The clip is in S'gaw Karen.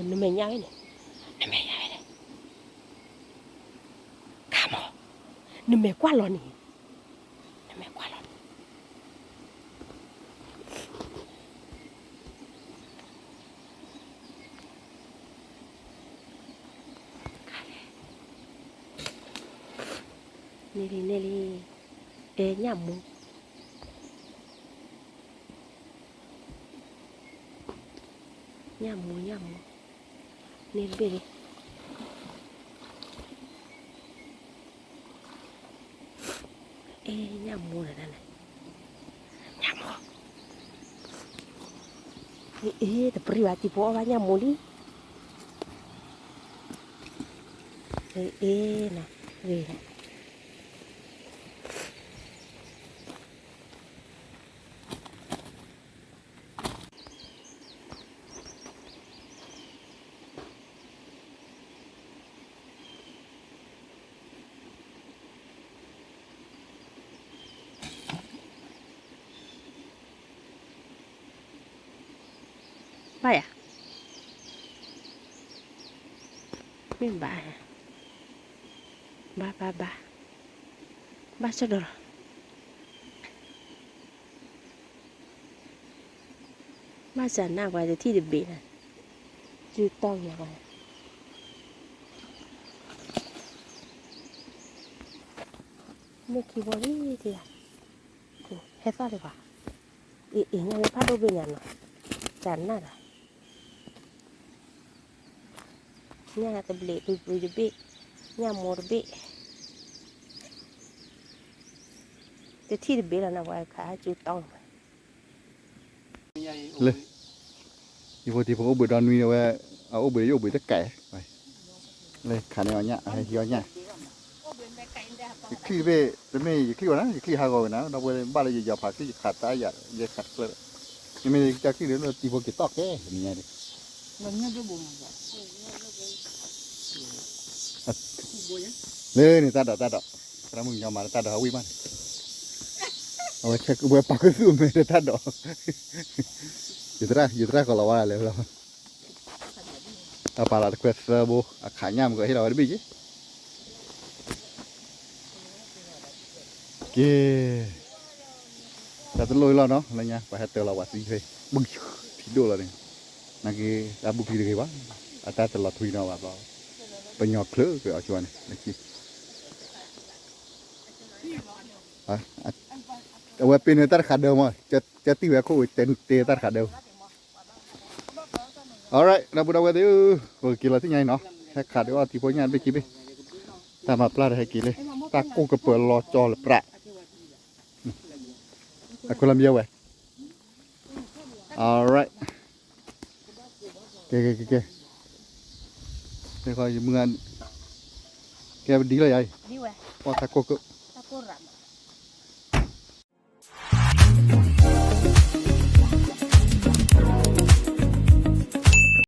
နမဲာ်ညါဝဲန့ၣ်, နမဲာ်ညါဝဲန့ၣ်, ခါမီၤ, နမဲာ်ကွၢ်လီၤန့ၣ်, နမဲာ်ကွၢ်လီၤန့ၣ်, န့ၣ်လံ န့ၣ်လံ, အဲ ညၣ်မူ ညၣ်မူ ညၣ်မူ, န့ၣ်တဘ့ၣ်လံ, အဲ ညၣ်မူန့ၣ်, ညၣ်မူ, အ့ တပြံဘၣ် တံၤဖိအီၣ်ဘၣ်ညၣ်မူလံ, အ့ အ့ နီၤ, ဂ့ၤ ဘၣ်ယၤ, မ့ၢ်ဘၣ်, ဘၣ်ဘၣ်ဘၣ်, ဘၣ်ဆၣ်ဒီးလီၤ, ဘၣ်ဆၣ်နၢ်ပှၤတထံၣ်တဘ့ၣ်လီၤ, စုတီၢ်ညါပှၤ, မ့ၢ်ခံဘီလံ, ဟဲသီၣ်လၢၤဘၣ်, အ့ အ့ ညၣ်မ့ၢ်ဖးဒိၣ်ဘ့ၣ်ညါနီၤ, တၢ်နၢ်ဒီး ညၣ်တဘျ့း ပှံၤပှံၤတဘ့ၣ်, ညၣ်မိၢ်တဘ့ၣ်, တထံၣ်တဘ့ၣ်လီၤနီၤ, ပှၤခးဟဲစုတီၢ်လၢၤဘၣ်, လၢ ယဖိတံၤဖိအိၣ်ဘှံးဒီနွံဝဲ, အအိၣ်ဘှံးယအိၣ်ဘှံးတကး, လၢခးန့ၢ်အီၤညၣ် ဟဲဟံးအီၤညၣ်, ယချံၣ်တဘ့ၣ် တမ့ၢ်ယချံၣ်ဝဲဒၣ် ယချံၣ်ဟးဂီၤဝဲနၤ ဒီပုၢ်ဝဲၢ် ဘၣ်လၢယယီၤဖးချံၣ် ယခးတၢ်ယၤ ယခးတဖျၢၣ်, မ့မ့ၢ်ယကစၢ်ချံၣ်ဒီး တံၤဖိက့ၤတီၢ်ကဲ နံၤညါန့ၣ် လၢန့ၣ်တၢ်ဒိးတၢ်ဒိး, သရၣ်မုၣ်ကညီမၤတၢ်ဒိးဟးဝံၣ်မးန့ၣ်, အဝဲဆဲးဝဲပာ်ခူသူၣ်မဲာ်တၢ်ဒိး, ယသရၣ် ယသရၣ်ကီးလီၤဝဲဒၣ်လဲၣ်လီၤ, အပာ်လီၤတခွဲသၢဘိ အခးညၣ်မ့ၢ်ကဟ့ၣ်လီၤဝဲတဘ့ၣ်က့ၤ က့ၤ, တၢ်တလိၣ်အံၤလီၤနီၤ လၢညါ ပှၤဟဲတၢၤလီၤပှၤသံဖဲ ဘုထံဒိၣ်လီၤန့ၣ်, နာ်က့ တၢ်ဘူၣ်ဖံတဂ့ၤဘၣ်, အတၢ်တလီၤထွံနီၤဘၣ်ဘျီ, ပညီချၢက့ၤအီၤဆိန့ၣ်, အဝဲပ့ၤန့ၣ်တၢ်တခးဒၢမး, ကၢတံၢ်ဝဲခိၣ်ဝဲတဲတၢ်တခးဒၢ Alright ဒီပုၢ်ဒီဝဲၢ်သ့ၣ်ဧၢ, ပကက့ၤလီၤသ့ၣ်ညါအံၤနီၤ, ဟဲခးဒုးအီၣ်တံၤဖိညၣ်တဘ့ၣ်ခံဘ့ၣ်, တၢ်မၤပျၢ်ဒီးဟဲက့ၤလံ, တၢ်ကိၢ်ကပၢၤလီၤကၠီလၢပြး, အခွဲးလီၤမ့ၢ်ဝဲ, Alright, ကဲ ကဲ ကဲ ကဲ, ကဲ ပဒ်လီၤယၤအံၤ, ပှၤတၢ်ကိၢ်က